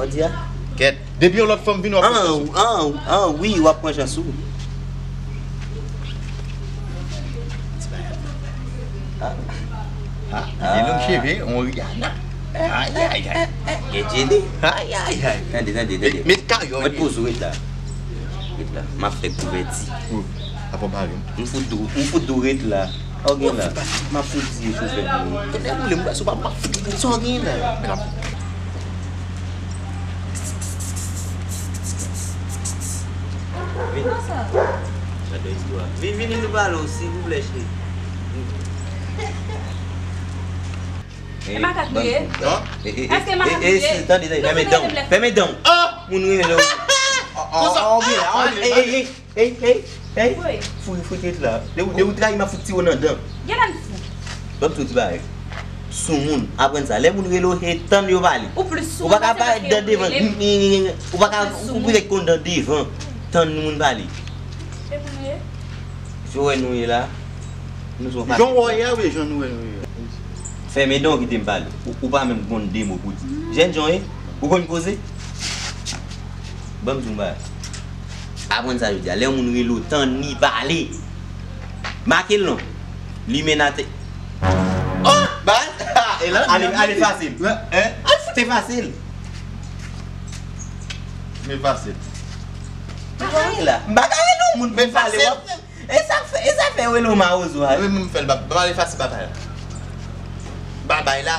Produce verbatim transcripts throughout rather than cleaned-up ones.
Ou di a? Kèt. Depi yon lòt fanm vini, w ap pran chans ou. An, an, an, wi, w ap pran chans ou. Ah, ah, gen long cheve, on Rihanna. Ay, ay, ay. Gen Jenny. Ay, ay, ay. Tande, tande, tande. Met, met kayòl. Mwen poze w, ret la. Ret la. M ap fè kouvèti. Apa w bare m. M fout dou, m fout dou ret la. Sa w gen la? M ap fout di chofè pou ou. Tonnè boule m, m pa fout di sa w gen la. Vini. Vini, vini, nou pale w, silvouplè, cheri. E makak li ye? Non. Èske makak li ye? Tande, tande, fèmen dan w. Fèmen dan w. Moun rele w. Konsa. Ey, ey, ey. Ey, ey, ey. Wi. Fou, fou, tèt la. Lè ou, lè ou trayi m, ap fout tire w nan dan. Genlè m fou. Ban m di w ti bagay. Soumoun, aprann sa. Lè moun rele w, se tann yo pale. Ou plis soumoun pase lè yo rele m. Ou pa ka, ou plis konn dan devan. Tann moun pale. Se pou nou ye? Jan w wè nou ye la. Nou se yon pakèt. Jan w wè w ye a, wi, jan nou wè nou ye a. Fèmen dan w, kite m pale. Ou, ou pa menm konn de mo pou di. Jènjan w ye? Ou konn koze? Ban m di w yon bagay. Aprann sa jodi a. Lè yon moun rele w, tann li pale. Make l non. Limenna te. Oh! Baz! E la, ale, ale fasil. Hein? Al fout fasil. Men fasil. Bagay la. M pa ka rele yon moun pou pale, w ap E sa k fè, e sa k fè rele w mawozo a? Wi, m fè l, ba, ba, pale fasil, ba, pale. Babay la.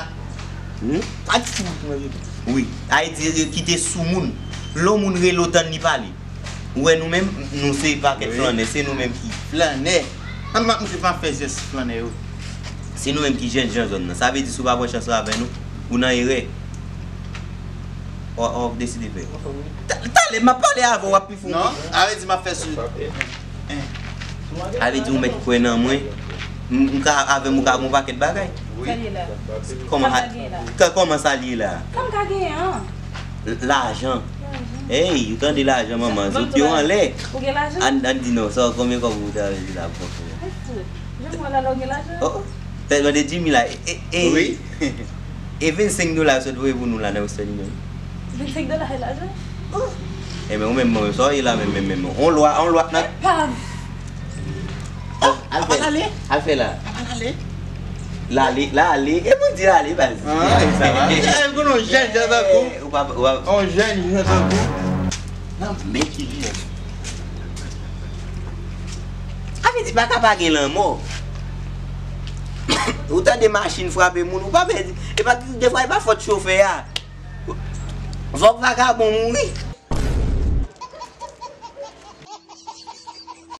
Hmm? Ayiti, wi. Ayiti, kite soumoun. Lè yon moun rele w, tann li pale. Ou wè nou menm, nou se pakèt flannè, se nou menm ki. Flannè. An, m ap montre pa fè jès flannè yo. Se nou menm ki jènjan zòn nan. Sa vle di si w pa pran chans la avè nou, ou nan erè. W ap, w ap deside fè. Ta-, talè, m ap pale avè w, w ap pi fou. Non, sa vle di m ap fè sou. Sa vle di ou mèt kwè nan mwen. M, m ka, avè m, ou ka gon pakèt bagay. Wi. Sa l ye la? Kòman sa l ye la? Kòman sa l ye la? Sa m ka genyen an? L-, lajan. Lajan. Ey, ou tande lajan, manman? Zòt yo anlè. Ou gen lajan? Ann, ann di non, sa, konbyen kòb ou ta vle la pou fè? Ay, fou. Jan mwen la, la, ou gen lajan? Oh, oh. Tèlman de Jimmy la. E, e, e. Wi. E vennsenk dola yo sot voye pou nou la nan Western Union. Vennsenk dola e lajan? Enben, ou menm, mwen, sa w ye la, menm, menm, menm. On lwa, on lwa, nan. Epav. Al fè, al fè la. Lale, lale. E pou di lale, baz. Ah, sa va. E, konnen on jèn jan tankou. Ou pa, ou pa. On jèn jan tankou. Nan men ki jèn. Sa vle di pa ka pa gen lanmò. Ou tande machin frape moun, ou pa pèdi. E pa, defwa, e pa fòt chofè a. Fòk vagabon mouri.